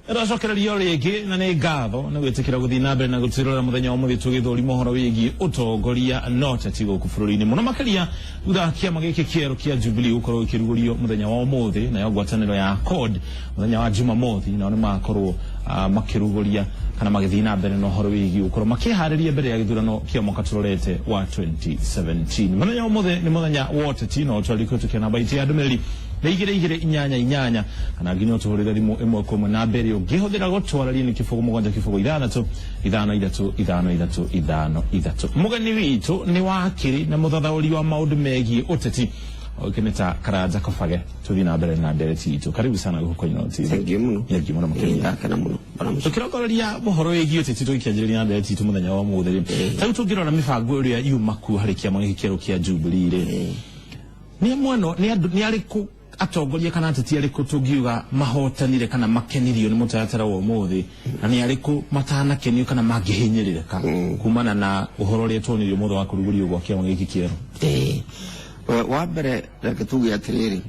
Twacokererio rĩngĩ na nĩ ngatho nĩ gwĩtĩkĩra gũthiĩ na mbere na gũtwĩrora mũthenya wa mũthĩ tũgĩthũrima ũhoro wĩgiĩ ũtongoria na ũteti gũkũ bũrũri-inĩ, mũno makĩria thutha wa kĩama gĩkĩ kĩerũ kĩa Jubilee gũkorwo gĩkĩrugũrio mũthenya wa ũmũthĩ, nayo ngwatanĩro ya CORD mũthenya wa Jumamothi, nao nĩ magakorwo makĩrugũria kana magĩthiĩ na mbere na ũhoro wĩgiĩ gũkorwo makĩharĩria mbere ya gĩthurano kĩa mwaka tũrorete wa 2017. Mũthenya wa ũmũthĩ nĩ mũthenya wa ũteti, no twarĩkũtũkia namba itũ ya ndũmĩrĩri nĩ 228 kana nginya ũtũhũrĩre thimũ 1 kwa 1. Namba ĩrĩa ũngĩhũthĩra gũtwarĩria nĩ 070 663 5353. Mũgeni witũ nĩ wakiri na mũthathaũri wa maũndũ megiĩ ũteti ũkĩ ta Karanja Kabage. Tũthiĩ na mbere na ndereti itũ. Karibu sana gũkũ kwa Inooro TV. Thank you mũno. Thank you mũno makĩria. Ndakena mũno, bwana Mũciĩ. Tũkĩrongoreria ũhoro wĩgiĩ ũteti, tũgĩkĩanjĩrĩria na ndereti itũ mũthenya wa ũmũthĩ rĩ, ta rĩu tũngĩrora mĩbango ĩrĩa yuma kuo harĩ kĩama gĩkĩ kĩerũ kĩa Jubilee rĩ, nĩ mweno nĩ andũ nĩ arĩkũ, atongoria kana ateti arĩkũ tũngiuga mahotanire kana makenirio nĩ mũtaratara wa ũmũthĩ, na nĩ arĩkũ matanakenio kana mangĩhinyĩrĩrĩka kumana na ũhoro ũrĩa tuonirio mũthĩ wa kũrugũrio gwa kĩama gĩkĩ kĩerũ? Ĩĩ. Wa mbere reke tuge atĩrĩrĩ,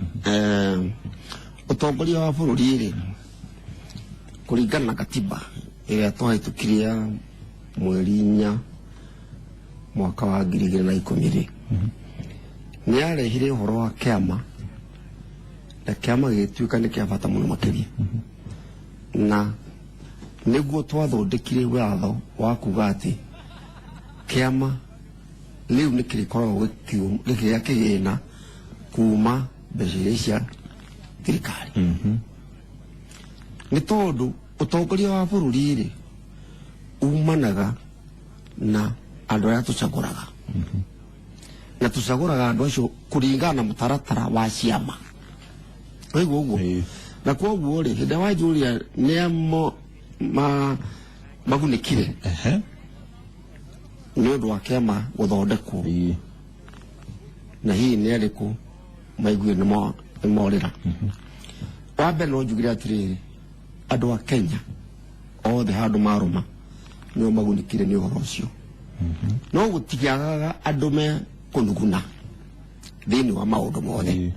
ũtongoria wa bũrũri rĩ, kũringana na katiba ĩrĩa twahĩtũkirie ya mweri 4 mwaka wa 2010 rĩ, nĩ yarehire ũhoro wa kĩama, na kĩama gĩgĩtuĩka nĩ kĩa bata mũno makĩria, na nĩguo twathondekire watho wa kuga atĩ kĩama rĩu nĩ kĩrĩkoragwo gĩkĩgĩa kĩgĩna kuma mbeca iria cia thirikari, nĩ tondũ ũtongoria wa bũrũri rĩ umanaga na andũ arĩa tũcagũraga, na tũcagũraga andũ acio kũringana na mũtaratara wa ciama. Waigua ũguo? Ĩĩ. Na koguo rĩ, hĩndĩ ĩrĩa wanjũria nĩa mo magunĩkire nĩ ũndũ wa kĩama gũthondekwo, na hihi nĩ arĩkũ maigue nĩ morĩra, wa mbere no njugire atĩrĩrĩ, andũ a Kenya othe handũ marũma nĩo magunĩkire nĩ ũhoro ũcio, no gũtiagaga andũ me kũnuguna thĩinĩ wa maũndũ mothe,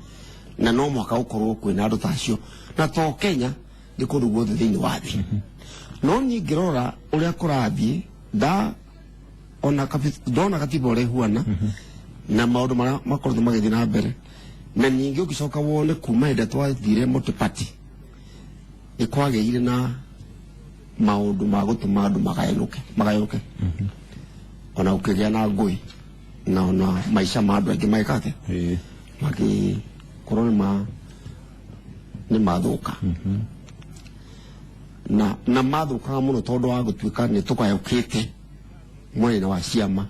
na no mũhaka gũkorwo kwĩna andũ ta acio, na to Kenya, nĩ kũndũ guothe thĩinĩ wa thĩ. No niĩ ngĩrora ũrĩa kũrathiĩ, nda ona ndona katiba ũrĩa ĩhuana na maũndũ marĩa makoretwo magĩthiĩ na mbere, na ningĩ ũgĩcoka wone kuma hĩndĩ ĩrĩa twathire multi-party nĩ kwagĩire na maũndũ ma gũtũma andũ magayũke magayũke, ona gũkĩgĩa na ngũĩ, na ona maica ma andũ aingĩ magĩka atĩa, magĩkorwo nĩ mathũka, na mathũkaga mũno tondũ wa gũtuĩka nĩ tũgayũkĩte mwena wa ciama.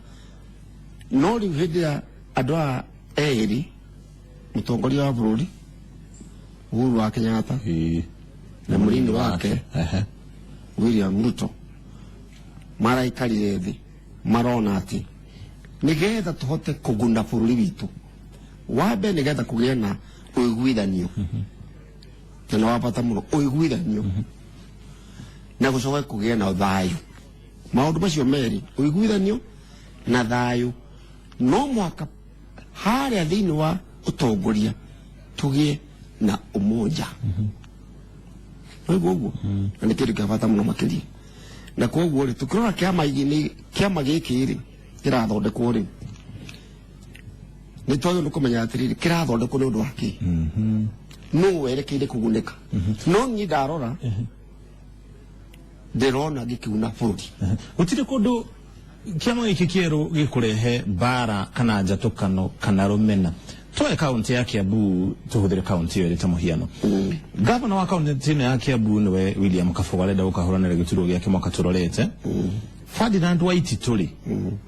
No rĩu hĩndĩ ya andũ aya erĩ, mũtongoria wa bũrũri Uhuru wa Kenyatta na mũnini wake William Ruto maraikarire thĩ, marona atĩ nĩgetha tũhote kũguna bũrũri witũ, wa mbere nĩgetha kũgĩe na ũiguithanio, na nĩ wa bata mũno ũiguithanio, na gũcoke kũgĩe na thayũ. Maũndũ macio merĩ, ũiguithanio na thayũ, no mũhaka harĩa thĩinĩ wa ũtongoria tũgĩe na umoja. Waigua ũguo? Na nĩ kĩndũ kĩa bata mũno makĩria. Na koguo rĩ, tũkĩrora kĩama gĩkĩ, kĩama gĩkĩ rĩ kĩrathondekwo rĩ, nĩ twagĩrĩirwo nĩ kũmenya atĩrĩrĩ, kĩrathondekwo nĩ ũndũ wa kĩ, nũ werekeire kũgunĩka. No niĩ ndarora ndĩrona gĩkiuna bũrũri. Gũtirĩ kũndũ kĩama gĩkĩ kĩerũ gĩkũrehe mbara kana njatũkano kana rũmena. Twoe kaunti ya Kiambu, tũhũthĩre kaunti ĩyo ĩrĩ ta mũhiano. Gavana wa kaunti ĩno ya Kiambu nĩwe William Kabogo, arenda gũkahũranĩra gĩturwa gĩake mwaka tũrorete. Ferdinand Waititu rĩ,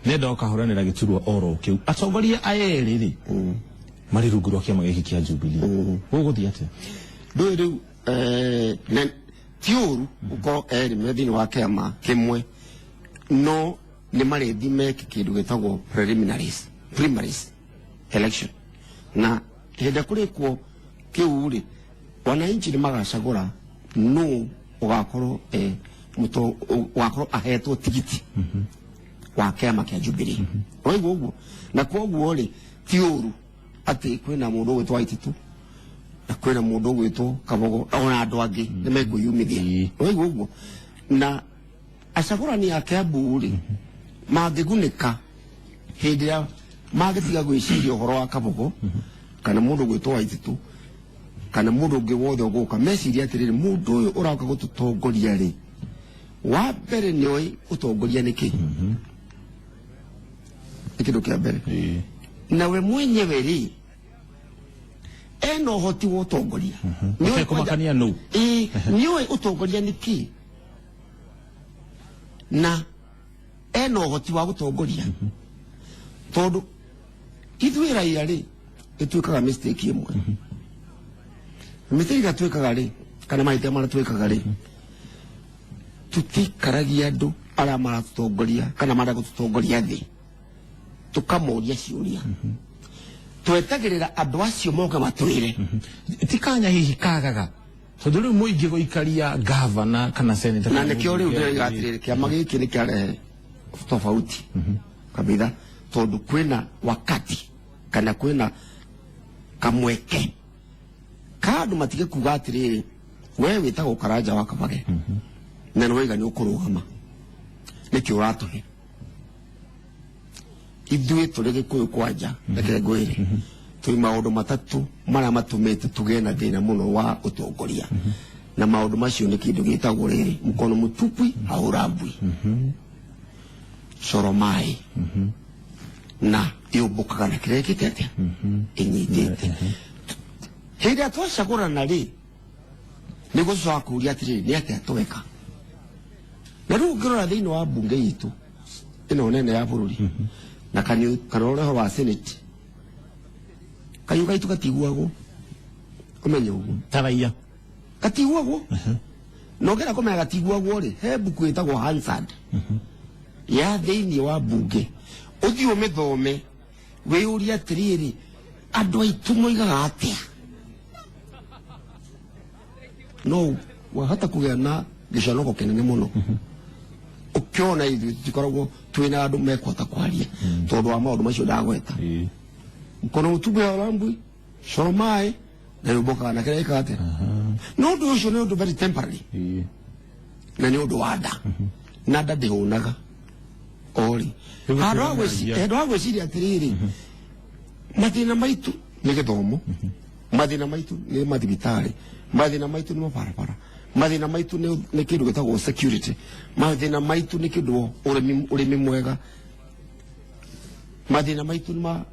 nĩenda gũkahũranĩra gĩturwa oro kĩu. Atongoria aya erĩ rĩ marĩ rungu rwa kĩama gĩkĩ kĩa Jubilee. Gũgũthiĩ atĩa? Ndũĩ rĩu, na ti ũru gũkorwo erĩ me thĩinĩ wa kĩama kĩmwe, no nĩ marĩthi meke kĩndũ gĩtagwo preliminaries, primaries election, na hĩndĩ ĩrĩa kũrĩkwo kĩu rĩ, wananchi nĩ magacagũra nũ ũgakorwo ũgakorwo ahetwo tigiti wa kĩama kĩa Jubilee. Waigua ũguo? Na koguo rĩ, ti ũru atĩ kwĩna mũndũ ũgwĩtwo Waititu na Na kwĩna mũndũ ũgwĩtwo Kabogo ona andũ angĩ nĩ mekwĩyumithia. Waigua ũguo? Na acagũrani a Kiambu rĩ, mangĩgunĩka hĩndĩ ĩrĩa mangĩtiga gwĩciria ũhoro wa Kabogo kana mũndũ ũgwĩtwo Waititu kana mũndũ ũngĩ wothe ũgũka, meciria atĩrĩrĩ, mũndũ ũyũ ũroka gũtũtongoria rĩ, wa mbere nĩ oĩ ũtongoria nĩ kĩ, nĩ kĩndũ kĩa mbere, na we mwenyewe rĩ ena ũhoti wa ũtongoria. Nĩoĩ Ũtekũmakania nũ. Ĩĩ, nĩoĩ ũtongoria nĩ kĩ na ena ũhoti wa gũtongoria, tondũ ithuĩ raia rĩ ĩtuĩkaga mistake ĩmwe, mistake ĩrĩa twĩkaga rĩ kana mahĩtia marĩa twĩkaga rĩ, tũtikaragia andũ arĩa maratũtongoria kana marĩa gũtũtongoria thĩ tũkamoria ciũria, twetagĩrĩra andũ acio moke matwĩre. Ti kanya hihi kagaga, tondũ rĩu mũingĩ gũikaria gavana kana senator na nĩkĩo rĩu ndĩroiga atĩrĩrĩ, kĩama gĩkĩ nĩ kĩarehe tofauti kabitha, tondũ kwĩna wakati kana kwĩna kamweke ka andũ matige kuga atĩrĩrĩ, we wĩtagwo Karanja wa Kabage na nĩ waiga nĩ ũkũrũgama, nĩkĩ ũratũhe ithuĩ tũrĩ Gĩkũyũ kwanja? Reke ngwĩre, twĩ maũndũ matatũ marĩa matũmĩte tũgĩe na thĩna mũno wa ũtongoria, na maũndũ macio nĩ kĩndũ gĩtagwo rĩrĩ, mkono mtupu haurambwi, coro maĩ, na yũmbũkaga na kĩrĩa ĩkĩte atĩa ĩnyitĩte. Hĩndĩ ĩrĩa twacagũrana rĩ, nĩguo tũcoka kũria atĩrĩrĩ, nĩ atĩa tweka? Na rĩu ũngĩrora thĩinĩ wa mbunge itũ ĩno nene ya bũrũri na kana ũrĩa wa senate, kayũ gaitũ gatiguagwo, ũmenye ũguo. Ta raia. Gatiguagwo, na ũngĩenda kũmenya gatiguagwo rĩ, he mbuku ĩtagwo Hansard ya thĩinĩ wa mbunge, ũthiĩ ũmĩthome wĩyũrie atĩrĩrĩ, andũ aitũ moigaga atĩa? No wahota kũgĩa na gĩconoko kĩnene mũno ũkĩona ithuĩ tũtikoragwo twĩna andũ mekũhota kwaria tondũ wa maũndũ macio ndagweta: mkono mtupu haurambwi, coro maĩ, na yũmbũkaga na kĩrĩa ĩkaga atĩa. No ũndũ ũcio nĩ ũndũ very temporary na nĩ ũndũ wa nda, na nda ndĩhũnaga ori. Rĩu handũ ha gũtirĩ handũ ha gwĩciria atĩrĩrĩ, mathĩna maitũ nĩ gĩthomo, mathĩna maitũ nĩ mathibitarĩ, mathĩna maitũ nĩ mabarabara, mathĩna maitũ nĩ kĩndũ gĩtagwo security, mathĩna maitũ nĩ kĩndũ ũrĩmi, ũrĩmi mwega, mathĩna maitũ nĩ ma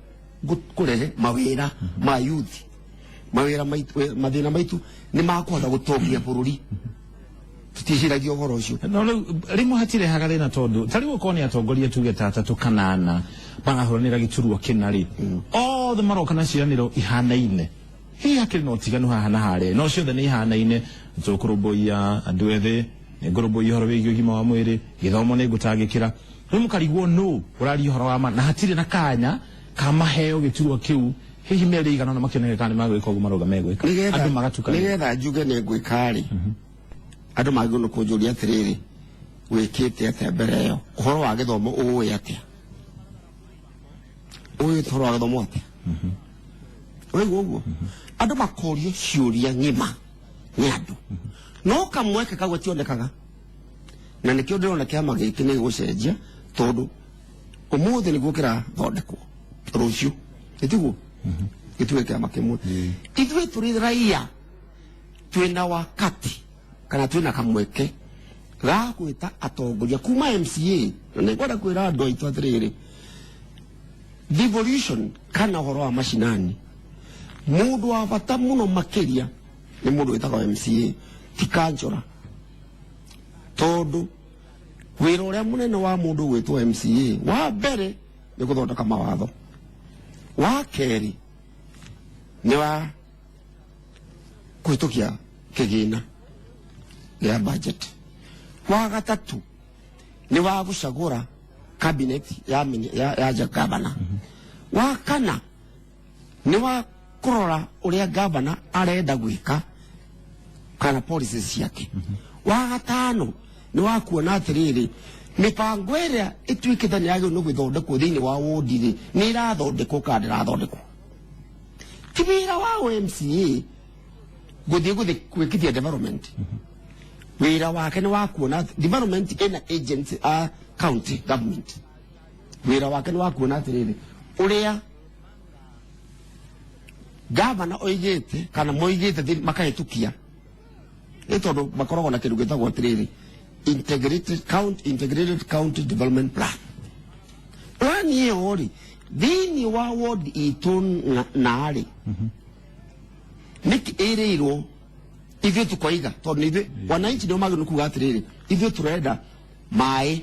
kũrehe mawĩra ma youth, mawĩra maitũ, mathĩna maitũ nĩ makũhota gũtongia bũrũri, tuticiragia ũhoro ũcio. No rĩu rĩmwe hatirehaga thĩna, tondũ ta rĩu okorwo nĩ atongoria tuge ta atatũ kana ana marahũranĩra gĩturwa kĩna rĩ, othe maroka na ciĩranĩro ihanaine, hihi hakĩrĩ na ũtiganu haha na harĩa, no ciothe nĩ ihanaine: tũkũrũmbũiya andũ ethĩ, nĩ ngũrũmbũiya ũhoro wĩgiĩ ũgima wa mwĩrĩ, gĩthomo nĩ ngũtangĩkĩra. Rĩu mũkarigwo nũ ũraria ũhoro wa ma, na hatirĩ na kanya ka maheo gĩturwa kĩu, hihi mĩeri igana ona makĩoneke kana nĩ magwĩka ũguo marauga megwĩka, andũ magatukana. Nĩgetha njuge nĩ ngwĩka rĩ, andũ magĩrĩirwo nĩ kũnjũria atĩrĩrĩ, wĩkĩte atĩa mbere ĩyo? Ũhoro wa gĩthomo ũĩ atĩa? Ũĩ ũhoro wa gĩthomo atĩa? Waigua ũguo, andũ makorio ciũria ng'ima nĩ andũ, no kamweke kau gationekaga, na nĩkĩo ndĩrona kĩama gĩkĩ nĩ gĩgũcenjia, tondũ ũmũthĩ nĩguo kĩrathondekwo, rũciũ ĩtiguo gĩtuĩke kĩama kĩmwe. Ithuĩ tũrĩ raia twĩna wakati kana twĩna kamweke ga gwĩta atongoria kuma MCA, na nĩngwenda kwĩra andũ aitũ atĩrĩrĩ, devolution kana ũhoro wa macinani, mũndũ wa bata mũno makĩria nĩ mũndũ wĩtagwo MCA, ti kanjora, tondũ wĩra ũrĩa mũnene wa mũndũ gwĩtwo MCA, wa mbere nĩ gũthondeka mawatho, wa kerĩ nĩ wa kũhĩtũkia kĩgĩna gĩa budget, wa gatatũ nĩ wa gũcagũra cabinet ya gavana, wa kana nĩ wa kũrora ũrĩa gavana arenda gwĩka kana policies ciake, wa gatano nĩ wa kuona atĩrĩrĩ, mĩbango ĩrĩa ĩtuĩkĩte nĩ yagĩrĩirwo nĩ gwĩthondekwo thĩinĩ wa wodi rĩ, nĩ ĩrathondekwo kana ndĩrathondekwo. Ti wĩra wa MCA. Guthie gwikithia development. Wira wake ni wa kuona development ina agent a county government. Wira wake ni wa kuona atiriri uria gavana oigite kana moigite makahitukia ni tondu makoragwo na kindu gitagwo atiriri integrated county development plan. Plan iyo ri thiini wa ward itu naari niki iriirwo ithuĩ tukoiga tondu ithuĩ wananchi nĩo magĩrĩirwo kuga atĩrĩrĩ ithuĩ tũrenda maĩ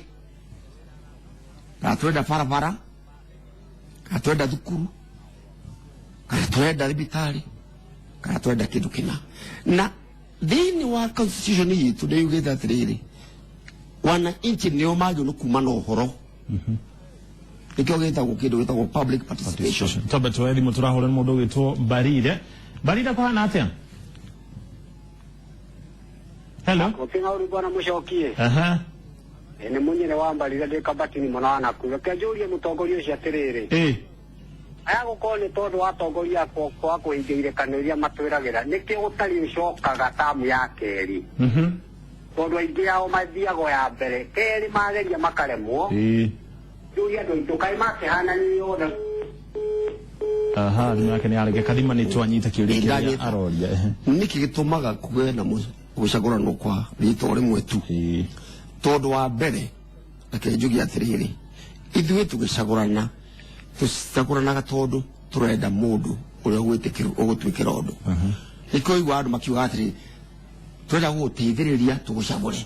kana tũrenda barabara kana tũrenda thukuru kana tũrenda thibitarĩ kana tũrenda kĩndũ kĩna. Na thĩinĩ wa constitution itũ nĩ yugĩte atĩrĩrĩ wananchi nĩo magĩrĩirwo kuma na ũhoro. Nĩkĩo gĩtagwo kĩndũ gĩtagwo public participation. Twambe tuoe thimũ tũrahũra nĩ mũndũ ũgwĩtwo Barire. Barire kũhana atĩa? Hello. Kupinga uri bwana Mucokie. Aha. Ni munyire wa Mbarire ndi Kabatini muno wa Nakuru. Reke njurie mutongoria ucio atiriri. Aya gukorwo ni tondu wa atongoria kwa kuhingia irekanio iria matwiragira niki utari ucokaga tamu ya keri. Tondu aingi ao mathiago ya mbere keri mageria makaremwo. Njurie andu aitu kai makihananio othe. Aha, thimũ yake ni arege Kathima ni twanyita kiuria kiria aroria. Niki gitumaga kugĩa na gucagũranwo kwa ritwa rimwe tu. Tondu wa mbere reke njuge atiriri ithuĩ tugĩcagũrana tũcagũranaga tondu turenda mundu uria ugwitikirwo ugutwikira undu. Nĩkĩo igua andu makiuga atiriri turenda gũgũteithĩrĩria tũgũcagũre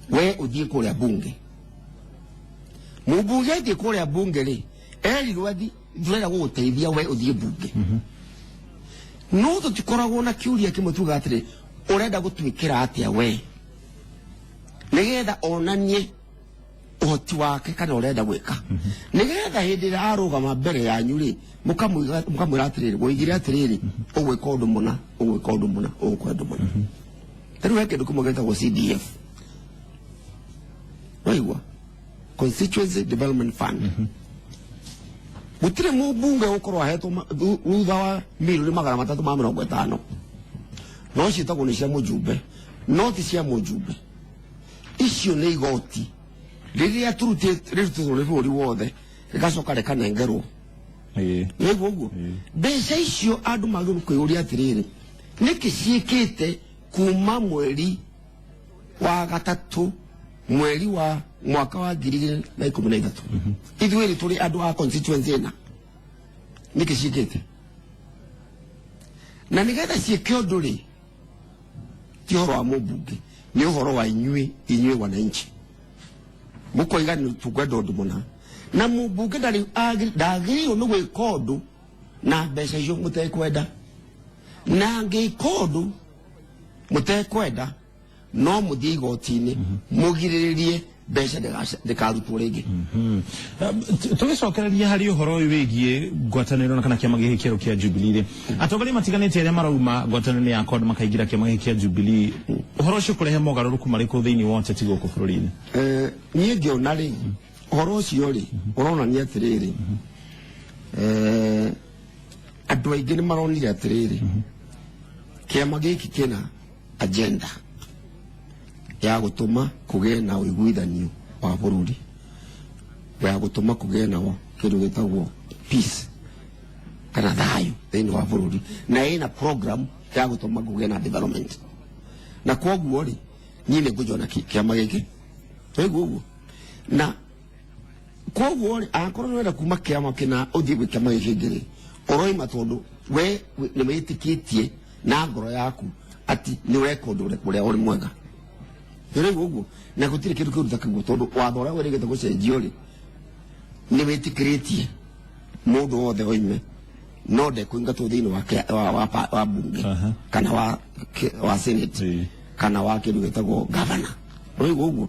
we ũthiĩ kũrĩa bunge. Mũmbunge athiĩ kũrĩa bunge rĩ erirwo athi turenda gũgũteithia we ũthiĩ bunge. No tũtikoragwo na kĩũria kĩmwe tuga atĩrĩ urenda gutwikira atia we nigetha onanie uhoti wake kana urenda gwika nigetha hindi ira arugama mbere yanyu ri mukamwira atiriri woigire atiriri ugwika undu muna ugwika undu muna ugwika undu muna. Riu he kindu kimwe gitagwo CDF waigua Constituency Development Fund. Gutire mubunge ukorwo ahetwo thutha wa milioni 350 no ciĩtagwo nĩ cia mũjumbe no ti cia mũjumbe. Icio nĩ igoti rĩrĩa rĩrutĩtwo nĩ bũrũri wothe rĩgacoka rĩkanengerwo. Nĩguo ũguo mbeca icio andũ magĩrĩirwo kwĩyũria atĩrĩrĩ nĩkĩ ciĩkĩte kuma mweri wa gatatũ mweri wa mwaka wa 2013 ithuĩ tũrĩ andũ a constituency ĩna nĩkĩ ciĩkĩte na nĩgetha ciĩke ũndũ rĩ ti ũhoro wa mũmbunge nĩ ũhoro wa inyuĩ inyuĩ wananchi mũkoiga nĩ tũkwenda ũndũ mũna na mũmbunge ndagĩrĩirwo nĩ gwĩka ũndũ na mbeca icio mũtekwenda na angĩka ũndũ mũtekwenda no mũthiĩ igoti-inĩ mũgirĩrĩrie mbeca ndikarutwo rĩngĩ. Tũgĩcokereria harĩ ũhoro ũyũ wĩgiĩ ngwatanĩro na kana kĩama gĩkĩ kĩerũ kĩa Jubilee rĩ atongoria matiganĩte arĩa marauma ngwatanĩro ya CORD makaingĩra kĩama gĩkĩ kĩa Jubilee ũhoro ũcio kũrehe mogarũrũku marĩkũ thĩinĩ wa ũteti gũkũ bũrũri-inĩ? Niĩ ngĩona rĩ ũhoro ũcio rĩ ũronania atĩrĩrĩ andũ aingĩ nĩ maronire atĩrĩrĩ kĩama gĩkĩ kĩna agenda ya gutuma kugĩe na ũiguithanio wa bũrũri ya gutuma kugĩe na kĩndũ gĩtagwo peace kana thayũ thĩinĩ wa bũrũri na ĩna program ya gutuma kugĩe na development na kwoguo rĩ niĩ nĩ ngũjona kĩama gĩkĩ ũguo ũguo na kwoguo rĩ akorwo nĩ wenda kuma kĩama kĩna ũthiĩ gwĩ kĩama gĩkĩ kĩngĩ rĩ ũroima tondũ we nĩ wĩtĩkĩtie na ngoro yaku ati nĩ ũreka ũndũ ũrĩa ũrĩ mwega. Rĩu ũguo na gũtirĩ kĩndũ kĩruta kĩguo tondũ watho ũrĩa wĩrĩgĩte gũcenjio rĩ nĩ wĩtĩkĩrĩtie mũndũ wothe oime no ndekũingatwo thĩinĩ wa bunge kana wa senate kana wa kĩndũ gĩtagwo governor. Rĩu ũguo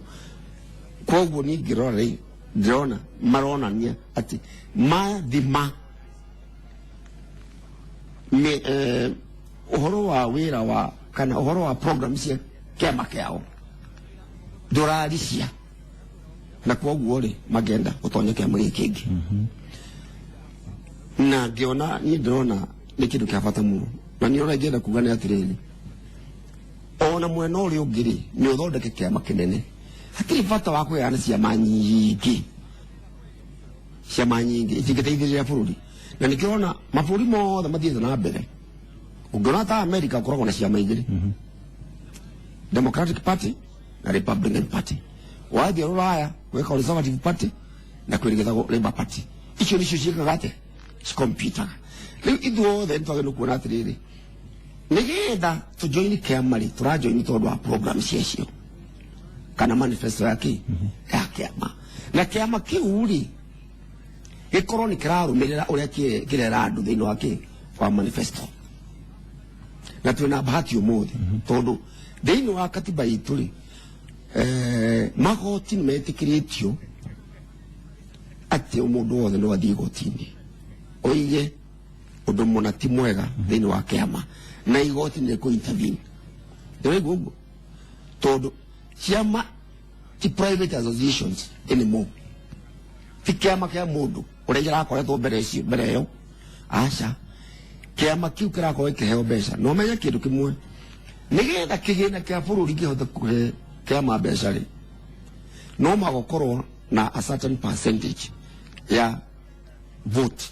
kwoguo niĩ ngĩrora rĩ ndĩrona maronania atĩ mathima ũhoro wa wĩra wa kana ũhoro wa program cia kĩama kĩao ndũraricia na kwoguo rĩ magenda gũtonya kĩama gĩkĩ kĩngĩ. Na ngĩona niĩ ndĩrona nĩ kĩndũ kĩa bata mũno na niĩ ũrĩa ingĩenda kuga nĩ atĩrĩrĩ Ona mwena ũrĩa ũngĩ rĩ, nĩ ũthondeke kĩama kĩnene. Hatirĩ bata wa kũheana ciama nyingĩ, ciama nyingĩ itingĩteithĩrĩria bũrũri. Na nĩkĩo ũrona mabũrũri mothe mathiĩte na mbere. Ũngĩona ta America ũkoragwo na ciama igĩrĩ, Democratic Party na Republican Party. Wathiĩ Rũraya gwĩ Conservative Party na kwĩ gĩtagwo Labour Party. Icio nĩcio ciĩkaga atĩa? Cikompitaga. Rĩu ithuothe nĩtwagĩrĩirwo kuona atĩrĩrĩ, nĩgetha tũjoini kĩama rĩ, tũrajoini tondũ wa program ciacio kana manifesto ya kĩ ya kĩama, na kĩama kĩu rĩ gĩkorwo nĩ kĩrarũmĩrĩra ũrĩa kĩrera andũ thĩinĩ wa kĩ wa manifesto. Na twĩna bahati ũmũthĩ tondũ thĩinĩ wa katiba itũ rĩ, magoti nĩ metĩkĩrĩtio atĩ mũndũ wothe no athiĩ igoti-inĩ oige ũndũ mũna ti mwega thĩinĩ wa kĩama, na igoti nĩ rĩkũ intervene. Ndĩraigua ũguo tondũ ciama ti private associations anymore, ti kĩama kĩa mũndũ ũrĩa kĩrakoretwo mbere icio mbere ĩyo. Aca, kĩama kĩu kĩrakorwo gĩkĩheo mbeca. Na ũmenye kĩndũ kĩmwe, nĩgetha kĩgĩna kĩa bũrũri kĩhote kũhe kĩama mbeca rĩ, no magũkorwo na a certain percentage ya vote.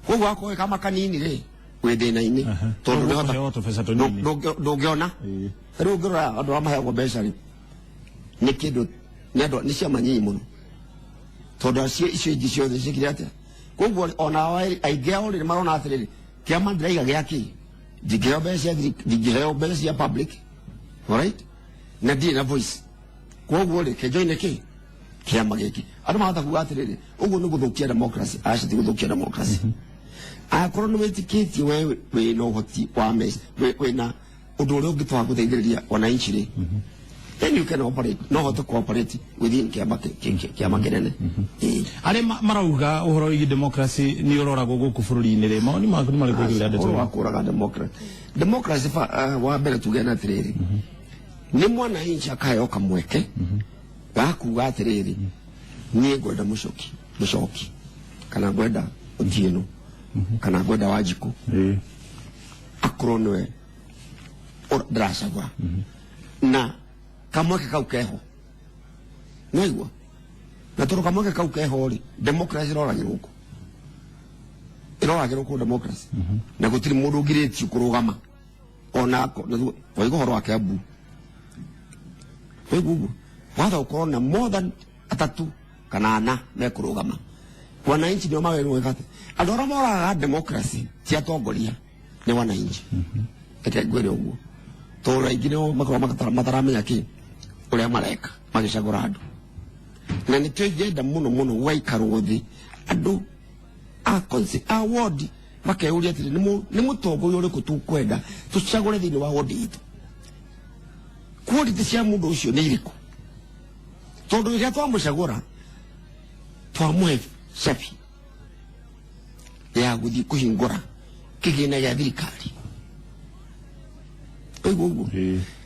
Koguo akorwo kama kanini rĩ, wĩ thĩna-inĩ tondũ Koguo kũheo tũbeca tũnini. Ndũngĩona. Rĩu ũngĩrora andũ arĩa maheagwo mbeca rĩ, nĩ kĩndũ nĩ andũ nĩ ciama nyinyi mũno, tondũ acio icio ingĩ ciothe ciĩkire atĩa? Koguo ona aingĩ ao rĩ, marona atĩrĩrĩ, kĩama ndĩraiga gĩa kĩ? Ndingĩheo mbeca cia ndingĩheo mbeca cia public, alright, na ndirĩ na voice. Koguo rĩ, kĩnjoine kĩ kĩama gĩkĩ. Andũ mahota kuga atĩrĩrĩ, ũguo nĩ gũthũkia democracy. Aca, ti gũthũkia democracy. Akorwo nĩ wĩtĩkĩtie we wĩna ũhoti wa mbeca, wĩna ũndũ ũrĩa ũngĩtwara gũteithĩrĩria wananchi rĩ, then you can operate, no hote cooperate within kĩama kĩama kĩnene. Ĩĩ. Arĩa marauga ũhoro wĩgiĩ democracy nĩ ũroragwo gũkũ bũrũri-inĩ rĩ, mawoni maku nĩ marĩkũ igũrũ rĩa ndeto Ũhoro ĩyo? Wa kũraga democracy, democracy fa, wa mbere tuge na atĩrĩrĩ, nĩ mwananchi akaheo kamweke ga kuga atĩrĩrĩ, niĩ ngwenda Mũcoki, Mũcoki, kana ngwenda Otieno, kana ngwenda Wanjikũ akorwo nĩwe ndĩracagũra, na kamweke kau keho naigua. Na tondũ kamweke kau keho rĩ, democracy ĩroragĩrwo kũ? Ĩroragĩrwo kũ democracy? Na gũtirĩ mũndũ ũngirĩtio kũrũgama ona waigua ũhoro wa Kiambu, waigua ũguo watha gũkorwo na more than atatu kana ana mekũrũgama. Wananchi nĩo magĩrĩirwo gwĩka atĩ andũ arĩa moragaga democracy ti atongoria, nĩ wananchi. Reke ngwĩre ũguo tondũ aingĩ nĩo makoragwo mataramenya kĩ ũrĩa mareka magĩcagũra andũ. Na nĩkĩo ingĩenda mũno mũno gũgaikarwo thĩ, andũ a a ward makeyũria atĩrĩ, nĩ mũtongoria ũrĩkũ tũkwenda tũcagũre thĩinĩ wa ward itũ, quality cia mũndũ ũcio nĩ irĩkũ, tondũ rĩrĩa twamũcagũra twamũhe cabi ya gũthiĩ kũhingũra kĩgĩna gĩa thirikari. Ũiguo ũguo?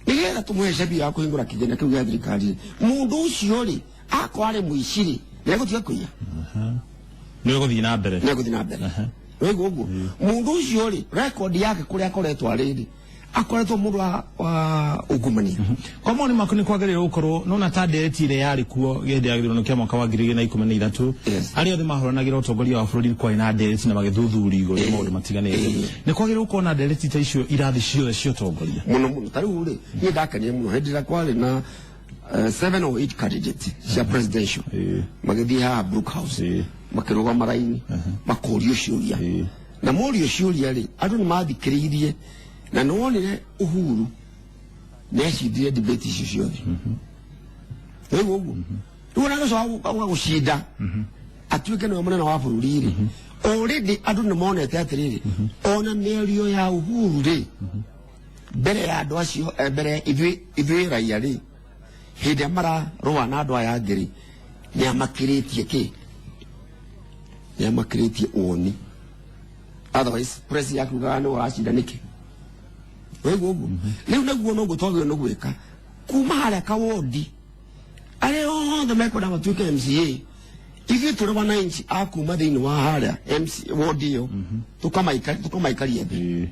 Nĩgetha tũmũhe cabi ya kũhingũra kĩgĩna kĩu gĩa thirikari, mũndũ ũcio rĩ, akorwo arĩ mũici rĩ, nĩegũtiga kũiya? Nĩ ũgũthiĩ na mbere. Nĩegũthiĩ na mbere. Ũiguo ũguo? Mũndũ ũcio rĩ, record yake kũrĩa akoretwo arĩ rĩ, akoretwo mũndũ wa ungumania. Kwa maoni maku nĩ kwagĩrĩirwo gũkorwo nona ta ndereti ĩrĩa yarĩ kuo hĩndĩ ya gĩthurano kĩa mwaka wa 2013, arĩa othe mahũranagĩra ũtongoria wa bũrũri kwarĩ na ndereti na magĩthuthuria igũrũ rĩa maũndũ matiganĩte. Nĩ kwagĩrĩirwo gũkorwo na ndereti ta icio irathi ciothe cia ũtongoria? Mũno mũno. Ta rĩu rĩ, niĩ ndakenire mũno hĩndĩ ĩrĩa kwarĩ na 7 or 8 candidates cia presidential magĩthiĩ haha Brook House, makĩrũgama raini makorio ciũria. Na morio ciũria rĩ, andũ nĩ mathikĩrĩirie, na nĩ wonire Uhuru nĩ acindire debate icio ciothe. Rĩu ũguo rĩu ona agĩcoka gũka gũcinda atuĩke nĩwe mũnene wa bũrũri rĩ, already andũ nĩ monete atĩrĩrĩ, ona mĩario ya Uhuru rĩ, mbere ya andũ acio, mbere ithuĩ raia rĩ, hĩndĩ ĩrĩa mararũa na andũ aya angĩ rĩ, nĩ amakĩrĩtie kĩ, nĩ amakĩrĩtie woni. Otherwise press yakugaga nĩ ũracinda nĩkĩ? Waigua ũguo? Rĩu naguo noguo twagĩrĩirwo nĩ gwĩka kuma harĩa kawondi, arĩa othe mekwenda matuĩke MCA, ithuĩ tũrĩ wananchi a kuma thĩinĩ wa harĩa MC ward ĩyo, tũkamaikaria thĩ.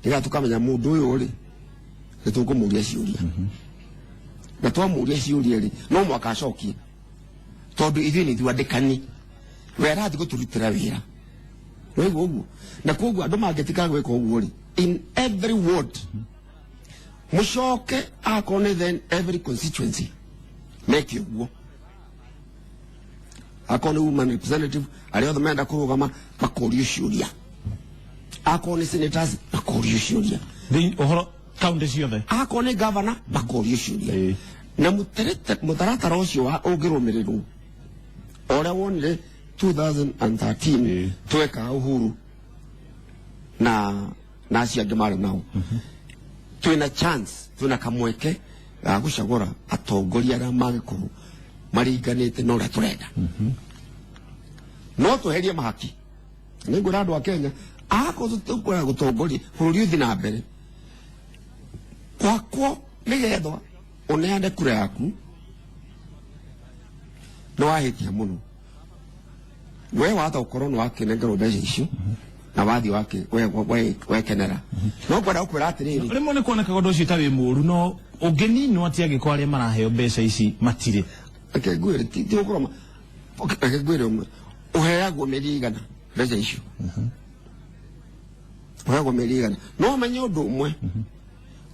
Nĩgetha tũkamenya mũndũ ũyũ rĩ, nĩ tũkũmũria ciũria. Na twamũria ciũria rĩ, no mũhaka acokie, tondũ ithuĩ nĩ ithuĩ andĩkani, we arathiĩ gũtũrutĩra wĩra. Waigua ũguo? Na koguo andũ mangĩtiga gwĩka ũguo rĩ, in every ward mũcoke, akorwo nĩ then every constituency meke ũguo, akorwo nĩ woman representative, arĩa othe marenda kũrũgama makorio ciũria, akorwo nĩ senators makorio ciũria. Ũhoro kaunti ciothe. Akorwo nĩ governor makorio ciũria. Na mũtaratara ũcio wa ũngĩrũmĩrĩrwo o ũrĩa wonire 2013, tweka Uhuru na acio angĩ marĩ nao, twĩna chance, twĩna kamweke ga gũcagũra atongoria arĩa mangĩkorwo maringanĩte na ũrĩa tũrenda. No tweherie mahaki. Nĩ ngwĩra andũ a Kenya, akorwo tũkwenda gũtongoria bũrũri ũthiĩ na mbere, kwakwo nĩgetha ũneane kura yaku, nĩ wahĩtia mũno. We wahota gũkorwo nĩ wakĩnengerwo mbeca icio na wathiĩ wekenera, no ngwenda gũkwĩra atĩrĩrĩ, Rĩmwe nĩ kuonekaga ũndũ ũcio ta wĩ mũũru, no ũngĩninwo atĩ angĩkorwo arĩa maraheo mbeca ici matirĩ? Reke ngwĩre, ti gũkorwo reke ngwĩre ũmwe, ũheagwo mĩeri igana mbeca icio, ũheagwo mĩeri igana. No ũmenye ũndũ ũmwe,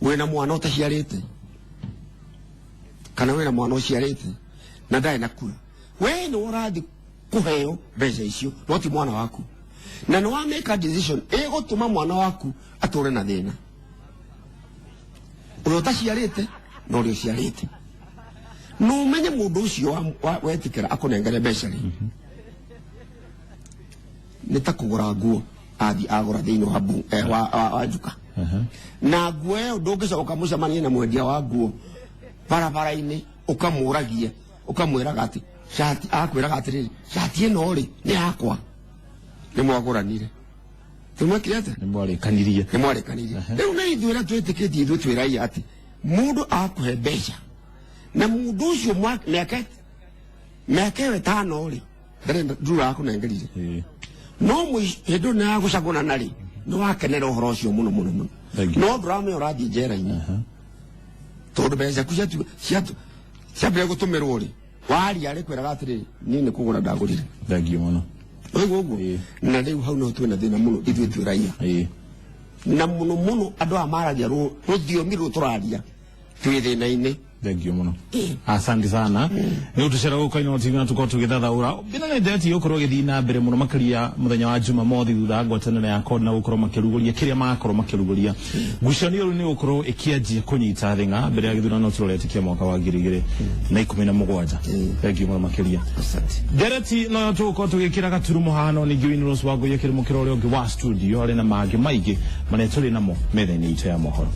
wĩna mwana ũtaciarĩte kana wĩna mwana ũciarĩte na ndarĩ na kura, we nĩ ũrathiĩ kũheo mbeca icio, no ti mwana waku, na nĩ wa make a decision ĩgũtũma mwana waku atũre na thĩna, ũrĩa ũtaciarĩte na ũrĩa ũciarĩte. No ũmenye mũndũ ũcio wetĩkĩra akũnengere mbeca rĩ, nĩ ta kũgũra nguo athiĩ agũra thĩinĩ wa, wa njuka, na nguo ĩyo ndũngĩcoka mũcemanie na mwendia wa nguo barabara-inĩ ũkamũragia, ũkamwĩraga atĩ cati, akwĩraga atĩrĩrĩ, cati ĩno rĩ, nĩ yakwa, nĩ mwagũranire, nĩ mwekire atĩa? Nĩ mwarĩkanirie. Nĩ mwarĩkanirie. Rĩu na ithuĩ ũrĩa twĩtĩkĩtie, ithuĩ twĩ raia, atĩ mũndũ akũhe mbeca na mũndũ ũcio mĩaka ĩyo 5 rĩ, ndarenda ndura akũnengerire, no hĩndĩ ĩyo nĩ ya gũcagũrana rĩ, nĩ wakenera ũhoro ũcio mũno mũno mũno. Thank you. No ndũramenya ũrathiĩ njera-inĩ, tondũ mbeca ciaku ciambĩrĩria gũtũmĩrwo rĩ, waria rĩ kwĩraga atĩrĩrĩ, niĩ nĩ kũgũra ndagũrire. Thank you mũno. Waigua ũguo? Na rĩu hau niho twĩna thĩna mũno ithuĩ twĩ raia, na mũno mũno andũ aya maragia rũthiomi rũrũ tũraria, twĩ thĩna-inĩ. Thank you mũno, asante sana. Nĩ ũtũcera gũkũ Inooro TV na tũkorwo tũgĩthathaũra bina nĩ ndeti gũkorwo ĩgĩthiĩ na mbere mũno makĩria mũthenya wa Jumamothi, thutha wa ngwatanĩro ya CORD na gũkorwo makĩrugũria kĩrĩa magakorwo makĩrugũria. Ngucanio rĩu nĩ gũkorwo ĩkĩanjia kũnyita thing'a mbere ya gĩthurano tũrorete kĩa mwaka wa 2017. Thank you mũno makĩria. Asante. Ndereti no tũgũkorwo tũgĩkĩra gaturumo haha, no ningĩ Winros wa Ngũi akĩrĩ mũkĩra ũrĩa ũngĩ wa studio arĩ na mangĩ maingĩ marĩa tũrĩ namo metha-inĩ itũ ya mohoro.